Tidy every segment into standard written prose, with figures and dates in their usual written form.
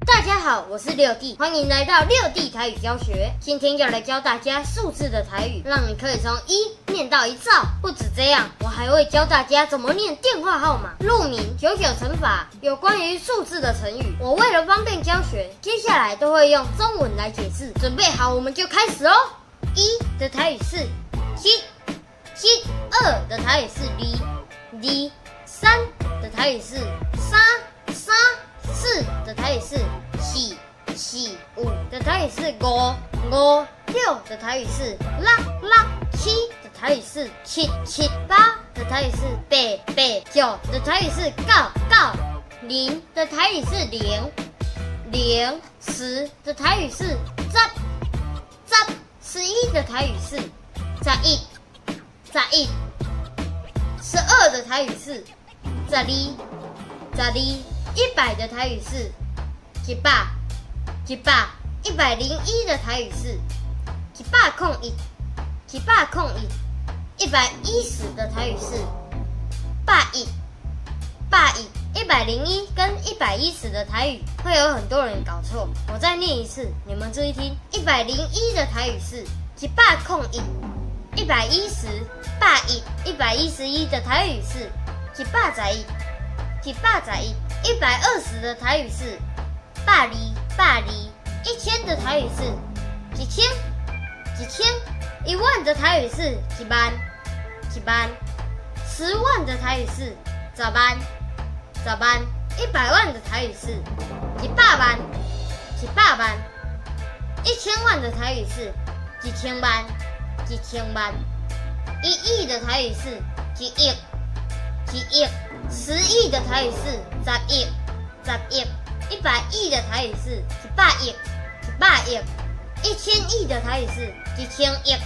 大家好，我是六弟，歡迎來到六弟台語教學。今天要來教大家數字的台語，讓你可以從一念到一兆。不止這樣，我還會教大家怎麼念電話號碼、路名、九九乘法，有關於數字的成語。我為了方便教學，接下來都會用中文來解釋。準備好，我們就開始哦。一的台語是一，一；二的台語是二，二；三的台語是三，三；四的台語是四，四；五的台語是五，五；六的台語是六，六；七的台語是七，七；八的台語是八，八；九的台語是九，九；零的台語是零，零；十的台語是十，十；11的台語是十一，十一；12的台語是十二，十二；100的台語是一百，一百；101的台語是一百空一，一百空一；110的台語是百一，百一。101跟110的台語會有很多人搞錯，我再念一次，你們注意聽。101的台語是一百空一，110百一；111的台語是一百十一，一百十一；120的台語是百二，百二；1000的台語是一千，一千；1萬的台語是一萬，一萬；10萬的台語是十萬，十萬；100萬的台語是一百萬，一百萬；1000萬的台語是一千萬，一千萬；1億的台語是一億，一億；10億的台語是十億，十億；100億的台語是一百億，一百億；1000億的台語是一千億，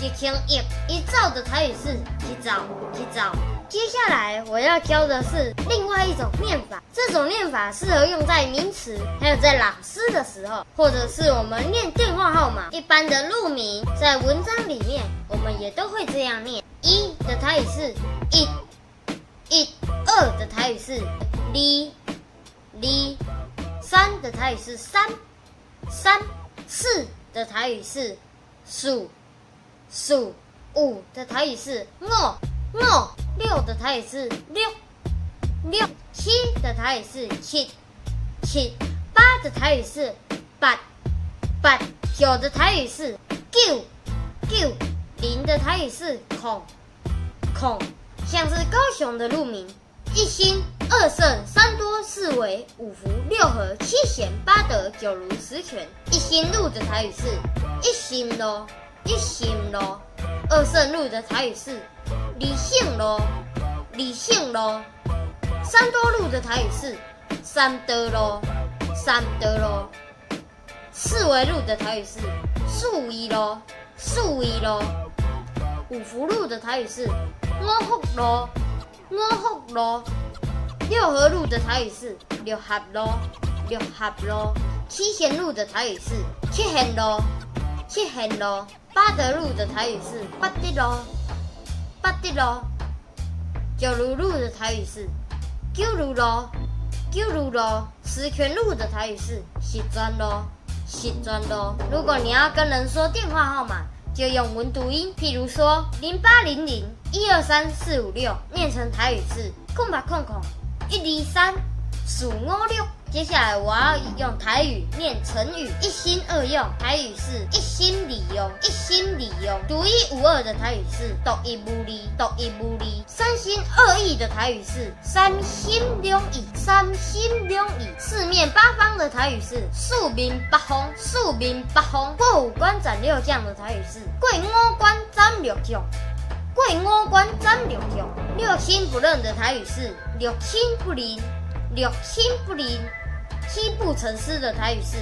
一千億；1兆的台語是一兆，一兆。接下來我要教的是另外一種念法，這種念法適合用在名詞，還有在朗詩的時候，或者是我們念電話號碼。一般的路名在文章裡面，我們也都會這樣念。一的台語是一，一；二的台語是二，二；三的台語是三，三；四的台語是四，四；五的台語是五，五；六的台語是六，六；七的台語是七，七；八的台語是八，八；九的台語是九，九；零的台語是空，空。像是高雄的路名，一心、二聖、三多、四維、五福、六和、七賢、八德、九如、十全。一心路的台語是一心路，一心路；二聖路的台語是二聖路，二聖路；三多路的台語是三多路，三多路；四維路的台語是四維路，四維路；五福路的台語是五福路，五福路；六和路的台語是六合路，六合路；七賢路的台語是七賢路，七賢路；八德路的台語是八德路，八德路；九如路的台語是九如路，九如路；十全路的台語是十全路，十全路。如果你要跟人說電話號碼，就用文讀音，譬如說0800-123-456，念成台語是空八空空一二三四五六。接下來我要用台語念成語，一心二用，台語是一心二用，一心二用。獨一無二的台語是獨一無二，獨一無二。三心二意的台語是三心兩意，三心兩意。四面八方的台語是四面八方，四面八方。過五關斬六將的台語是過五關斬六將，過五關斬六將。六親不認的台語是六親不認，六親不認。七步成詩的台語是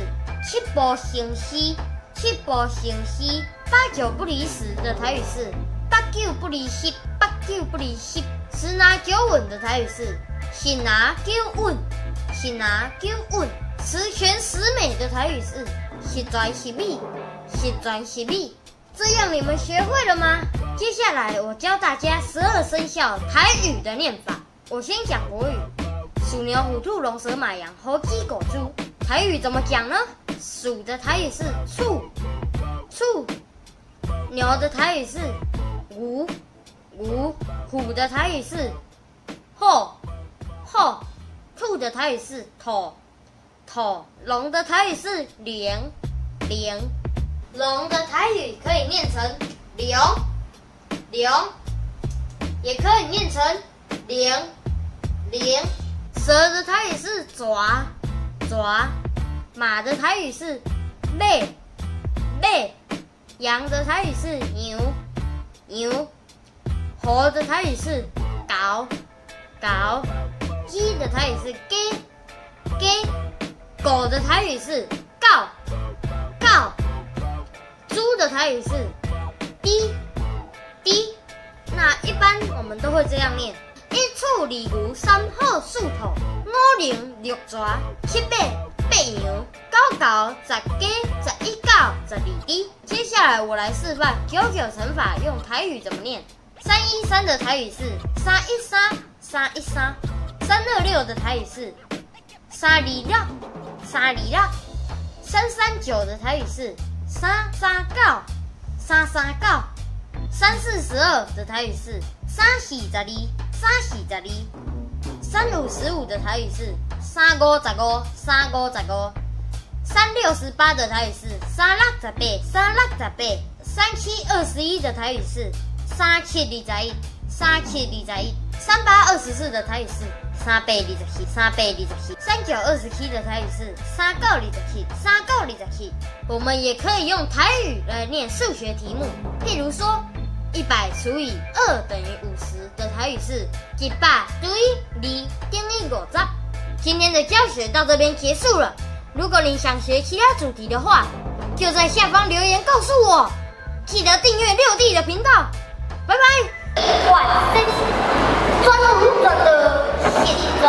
七步成詩，七步成詩。八九不離十的台語是八九不離十，八九不離十。十拿九穩的台語是十拿九穩，十拿九穩。十全十美的台語是十全十美，十全十美。這樣你們學會了嗎？接下來我教大家12生肖台語的念法。我先講國語：鼠牛虎兔龍蛇馬羊猴雞狗豬。台語怎麼講呢？鼠的台語是鼠，鼠；牛的台語是牛，牛；虎的台語是虎，虎；兔的台語是兔，兔；龍的台語是龍，龍。龍的台語可以念成龍，龍，也可以念成鈴，鈴。蛇的台語是蛇，蛇。馬的台語是馬，馬。羊的台語是羊，羊。猴的台語是猴，猴。雞的台語是雞，雞。狗的台語是狗，狗。豬的台語是豬，豬。那一般我們都會這樣念：一鼠二牛三虎四兔，五龍六蛇七馬八羊九猴十雞十一狗十二豬。接下來我來示範九九乘法用台語怎麼念。313的台語是三一三，三一三。326的台語是三二六，三二六。339的台語是三三九，三三九。3四12的台語是三四十二，三四十二。3五15的台語是三五十五，三五十五。3六18的台語是三六十八，三六十八。3七21的台語是三七二十一，三七二十一。3八24的台語是三八二十七，三八二十七。3九27的台語是三九二十七，三九二十七。我們也可以用台語來念數學題目，譬如說，100除以2等於50的台語是一百對二等於五十。今天的教學到這邊結束了。如果你想學其他主題的話，就在下方留言告訴我。記得訂閱六弟的頻道。拜拜。全新專門專的實戰。